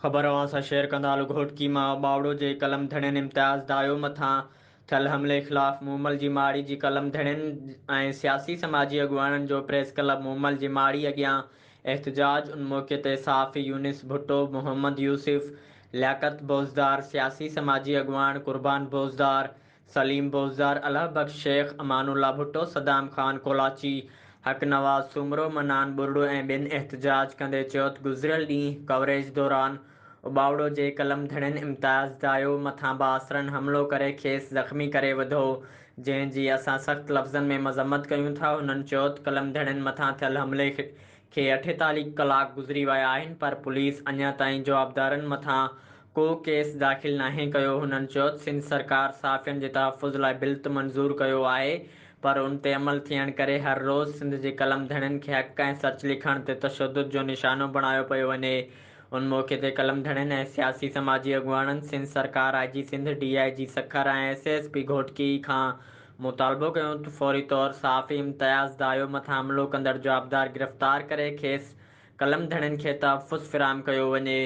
خبر اوهان سان شيئر ڪندا هلو گهوٽڪي مان اٻاوڙو جي قلم ڌڻين امتياز دايو مٿان ٿيل حملي خلاف مومل جي ماڙي جي قلم ڌڻين ۽ سياسي سماجي اڳواڻن جو پريس ڪلب مومل جي ماڙي اڳيان احتجاج ان موقعي تي صحافي يونس ڀٽو، محمد يوسف، لياقت بوزدار، سياسي سماجي اڳواڻ قربان بوزدار، سليم بوزدار، الهه بخش شيخ، امان الله ڀٽو، صدام خان ڪولاچي، حق نواز سومرو، منان ٻرڙو ۽ ٻين احتجاج ڪندي چيو ته گذريل ڏينهن ڪوريج دوران اٻاوڙو جي قلم ڌڻين امتياز دايو مٿان بااثرن حملو ڪري کيس زخمي ڪري وڌو جنهن جي اسان سخت لفظن ۾ مذمت ڪيون ٿا هنن چيو ته قلم ڌڻين مٿان ٿيل حملي کي 48 ڪلاڪ گذري ويا آهن پر پوليس اڃا تائين جوابدارن مٿان ڪو ڪيس داخل ناهي ڪيو، هنن چيو ته سنڌ سرڪار صحافين جي تحفظ لاء بل ته منظور ڪيو آهي پر ان تي عمل ٿيڻ ڪري هر روز سنڌ جي قلم ڌڻين کي حق ۽ سچ لکڻ تي تشدد جو نشانو بڻايو پيو وڃي ان موقعي تي قلم ڌڻين ۽ سياسي سماجي اڳواڻن سنڌ سرڪار، I G Sindh, D I G Sukkur ۽ S S P Ghotki کان مطالبو ڪيو ته فوري طور صحافي امتياز دايو مٿان حملو ڪندڙ جوابدار گرفتار ڪري کيس قلم ڌڻين کي تحفظ فراهم ڪيو وڃي.